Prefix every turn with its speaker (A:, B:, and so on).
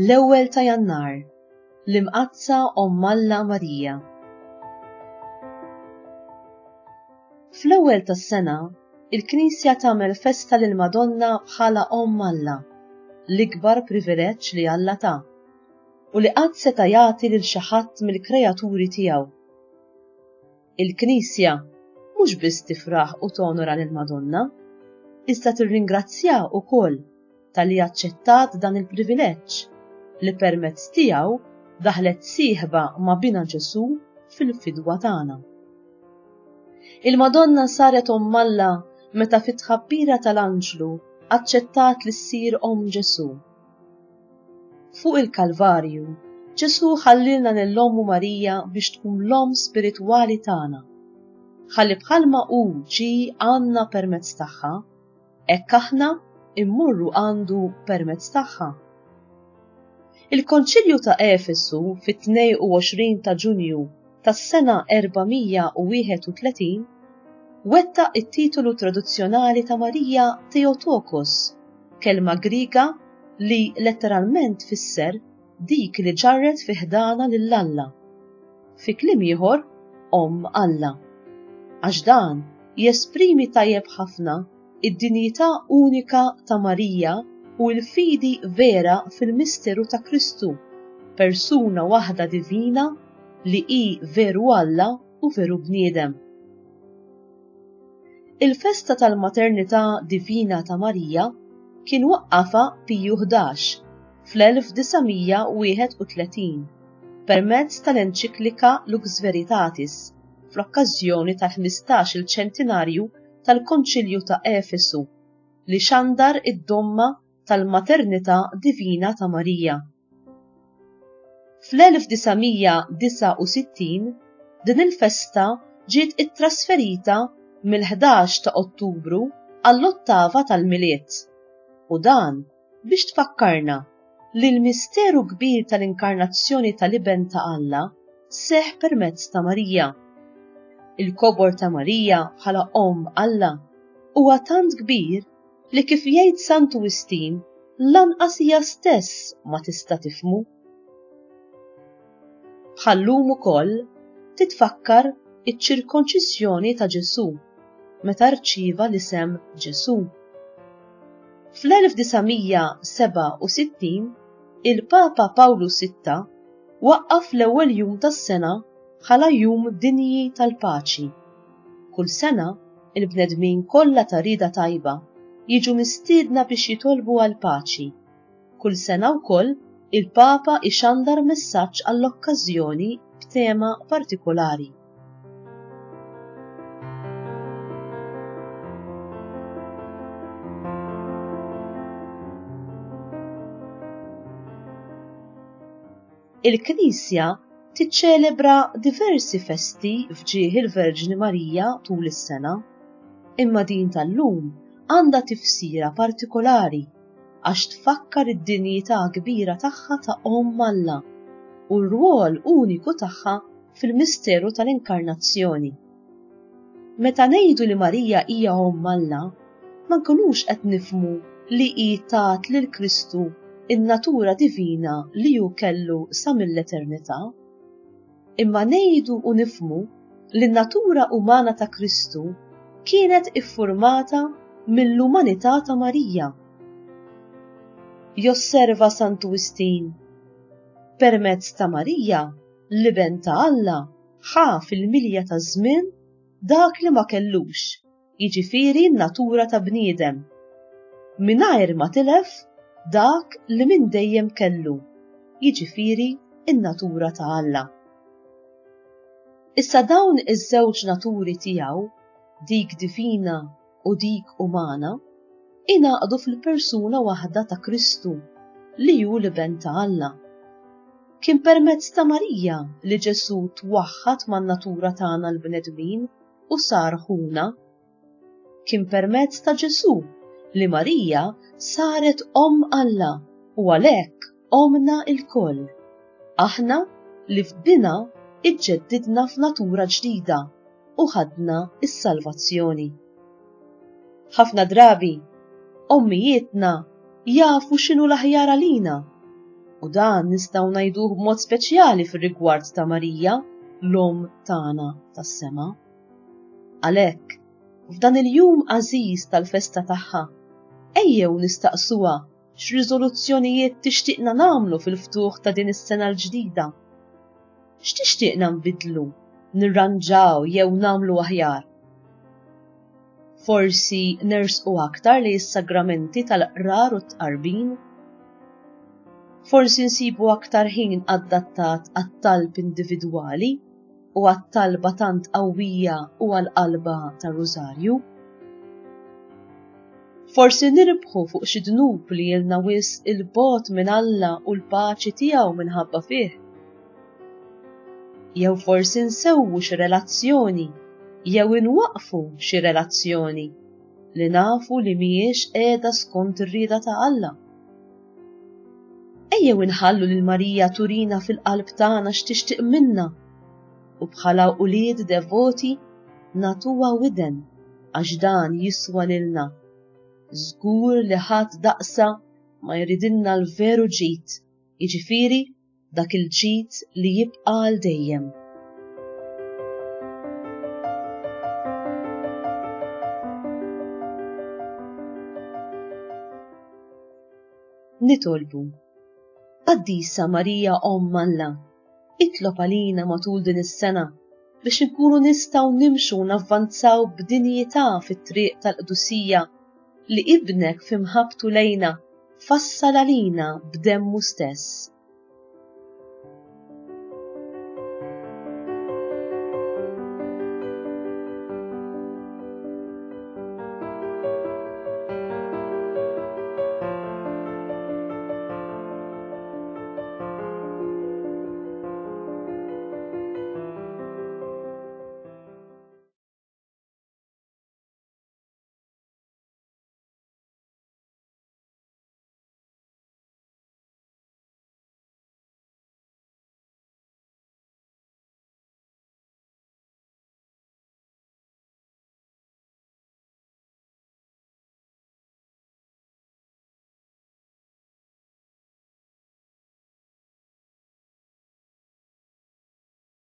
A: L-ewwel ta' Jannar, l-Imqaddsa Omm Alla Marija. Fl-ewwel tas-sena, il-Knisja tagħmel festa lill-Madonna bħala Omm Alla, l-ikbar privileġġ li Alla ta, u li qatt seta' jagħti lil xi ħadd mill-kreaturi tiegħu. Il-Knisja mhux biss tifraħ u tonora lill-Madonna, iżda tirringrazzjaha wkoll talli aċċettat dan il-privileġġ li permezz tiegħu daħlet sieħba ma' Binha Ġesù fil-fidwa tagħna. Il-Madonna saret Omm Alla meta fit-tħabbira tal-anġlu aċċettat li ssir Omm Ġesù. Fuq il-Kalvarju, Ġesù ħallielna lil Ommu Marija biex tkun l-Omm spiritwali tagħna. Ħalli bħalma hu ġie għandna permezz tagħha, hekk aħna mmorru għandu permezz tagħha. Il-Konċilju ta' Efesu fit-22 ta' Ġunju tas-sena 431 wettaq it-titolu traduzzjonali ta' Marija Theotokos, kelma Griega li letteralment tfisser dik li ġarret fi ħdanha lil Alla. Fi kliem ieħor, Omm Alla. Għax dan jesprimi tajjeb ħafna id-dinjità unika ta' Marija u l-fidi vera fil-misteru ta' Kristu, persuna waħda divina li hi veru Alla u veru bniedem. Il-festa tal-Maternità Divina ta' Marija kien waqqafha Piju 11 fl-1931 permezz tal-enċiklika Lux Veritatis fl-okkażjoni tal-ħmistax-il ċentinarju tal-Konċilju ta' Efesu li xandar id-domma tal-Maternità Divina ta' Marija. Fl-1969 din il-festa ġiet ittrasferita mill-11 ta' Ottubru għall-ottava tal-Milied, u dan biex tfakkarna li l-misteru kbir tal-Inkarnazzjoni tal-Iben ta' Alla seħħ permezz ta' Marija. Il-kobor ta' Marija bħala Omm Alla huwa tant kbir li kif jgħid Santu Wistin lanqas hija stess ma tista' tifhmu. Bħal-lum ukoll titfakkar iċ-ċirkonċiżjoni ta' Ġesù meta rċieva l-isem Ġesù. Fl-1967 il-Papa Pawlu Sitta waqqaf l-ewwel jum tas-sena bħala Jum Dinji tal-Paċi. Kull sena, il-bnedmin kollha ta' rieda tajba jiġu mistiedna biex jitolbu għall-paċi. Kull sena wkoll il-Papa ixandar messaġġ għall-okkażjoni b'tema partikolari. Il-Knisja tiċċelebra diversi festi f'ġieħ il-Verġni Marija tul is-sena, imma din tal-lum għandha tifsira partikolari għax tfakkar id-dinjità kbira tagħha ta' Omm Alla u r-rwol uniku tagħha fil-misteru tal-Inkarnazzjoni. Meta ngħidu li Marija hija Omm Alla, ma nkunux qed nifhmu li hi tat lil Kristu n-natura divina li hu kellu sa mill-eternità. Imma ngħidu u nifhmu li n-natura umana ta' Kristu kienet iffurmata mill-umanità ta' Marija. Josserva Santu Wistin, Permezz ta' Marija, l-Iben ta' Alla ħa fil-milja taż-żmien dak li ma kellux, jiġifieri n-natura ta' bniedem, mingħajr ma tilef dak li minn dejjem kellu, jiġifieri n-natura ta' Alla. Issa dawn iż-żewġ naturi tiegħu, dik divina u dik umana, ingħaqdu fil-persuna waħda ta' Kristu, li hu l-Iben ta' Alla. Kien permezz ta' Marija li Ġesù twaħħad man-natura tagħna l-bnedmin u sar ħuna. Kien permezz ta' Ġesù li Marija saret Omm Alla u għalhekk Ommna lkoll, aħna li f'Binha ġġeddidna f'natura ġdida u ħadna s-salvazzjoni. Ħafna drabi, ommijietna jafu x'inhu l-aħjar għalina. U dan nistgħu ngħiduh b'mod speċjali fir-rigward ta' Marija, l-Omm tagħna tas-sema. Għalhekk, f'dan il-jum għażiż tal-festa tagħha, ejjew nistaqsuha x'riżoluzzjonijiet tixtieqna nagħmlu fil-ftuħ ta' din is-sena l-ġdida. X'tixtieqna nbiddlu, nirranġaw jew nagħmlu aħjar? Forsi nersqu aktar lejn is-sagramenti tal-qrar u t-tqarbin? Forsi nsibu aktar ħin adattat għat-talb individwali u għat-talba tant qawwija u għall-qalba tar-Rużarju? Forsi nirbħu fuq xi dnub li ilna wisq 'il bogħod minn Alla u l-paċi tiegħu minħabba fih? Jew forsi nsewwu xi relazzjoni jew inwaqqfu xi relazzjoni li nafu li mhijiex qiegħda skont ir-rieda ta' Alla. Ejjew inħallu lil Marija turina fil-qalb tagħna x'tixtieq minna u bħala ulied devoti nagħtuha widen għax dan jiswa lilna. Żgur li ħadd daqsha ma jridilna l-veru ġid, jiġifieri dak il-ġid li jibqa' għal dejjem. Nitolbu. Qaddisa Marija Omm Alla, itlob għalina matul din is-sena biex inkunu nistgħu nimxu u navvanzaw b'dinjità fit-triq tal-qdusija li Ibnek fi mħabbtu lejna fassal għalina b'demmu stess.